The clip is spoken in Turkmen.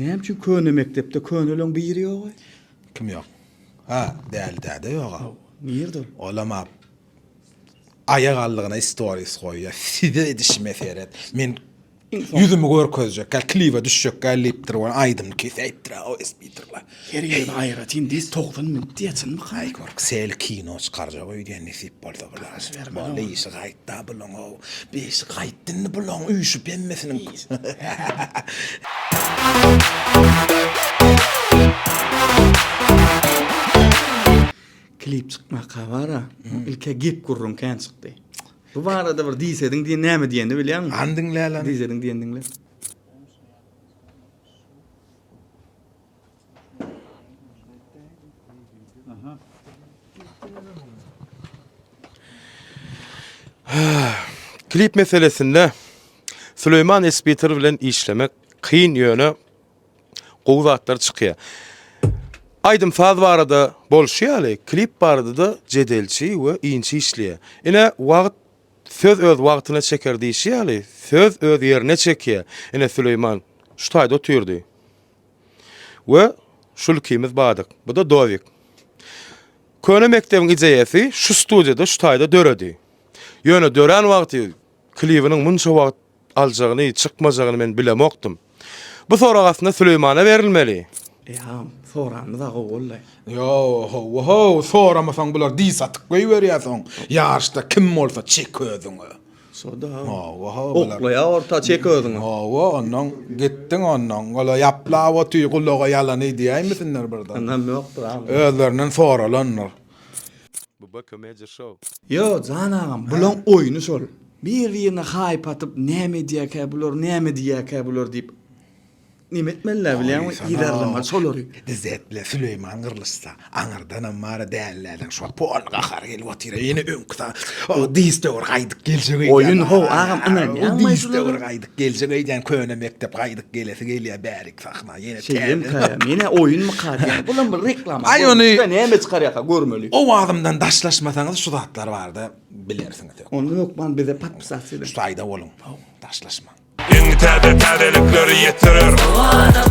Näme üçin köne mekdepde köneleň biri ýogaý? Kim ýok? Ha, Däli däde ýoga. Nirde ol? Olam-a aýak aldygyna stories goýýar. Size edişime seret. Men ýüzümi görkezjek gel, klibe düşjek gel diýipdir. Ol aýdymyny kesäýipdir-ä o esbitirler. Her ýerde aýratyn diz 90 minut diýýär, çynmyka? Aý görk, sel kino çykarjak öýdýän nesip bolsa bular. Boldy işi gaýtda bulaň ow. Bir işi gaýtdy indi bulaň üýşüp hemmesiniň. Klip çykmaka bara, ilkä gep gürrüň kän çykdy. Bu barada bir diýsediň diýen näme diýenini bilýäňmi? Hany diňläli. Diýsediň diýen diňle. Klip meselesinde Süleýman Esbiter bilen işlemek kyn ýöne gowy zatlar çykýar. Aýdym saz barada bolşy ýaly klip barada-da jedelçi we inçi işleýär. Ine wagt söz öz wagtyna çeker diýşi ýaly söz öz ýerine çekýär. Ine Süleýman şu taýda otyrdy. We şulkimiz badyk. Bu-da Dowik. Köne mekdebiň ideýasy şu studiýada şu taýda döredi. Ýöne dörän wagty klibiniň munça wagt aljagyny, çykmajagyny men bilemokdym. Bu sorag aslynda Süleýmana berilmeli. Eý agam, soranymyz-a gowy boldy. Ýo, hawa-how, soramasaň bular diş atyp goýberýär soň. Ýaryşda kim bolsa çek özüňe. Şo-da. Hawa-how, bular. Oklaýar orta çek özüňe. Hawa, onnoň gitdiň onnoň. Ola ýaplap otyr gulaga ýalany diýäýmesinler birden. Ynam ýokdur agam. Özlerinden soralandyr. Bu BK Media Show. Ýo, jan agam, bulaň oýny şol. Bir-birine haýp atyp, näme edýäkä bular, näme diýýäkä bular diýip, neme etmeliler bilýäňmi, yzarlamaly şolary. Izzet bilen Süleýman gyrlyşsa, aňyrdanam bar-a dälilerden şo pol gahary gelip otyr-a, ýene öňki sa, o diz döwür gaýdyp geljek öýdýän. Oýun how, agam, ynanýaňmy Diz döwür gaýdyp geljek öýdýän, köne mekdep gaýdyp gelesi gelýär bärik sahna, ýene täze. Şeýlemika, men-ä oýunmyka diýýän, bulam bir reklama. Aý ony. Näme çykarýarka görmeli. Owazymdan daşlaşmasaňyz şu zatlar barada bilersiňiz hökman. Onda hökman bize podpisasiýa ediň. Şu taýda boluň, daşlaşmaň. Iň täze täzelikleri ýetirer.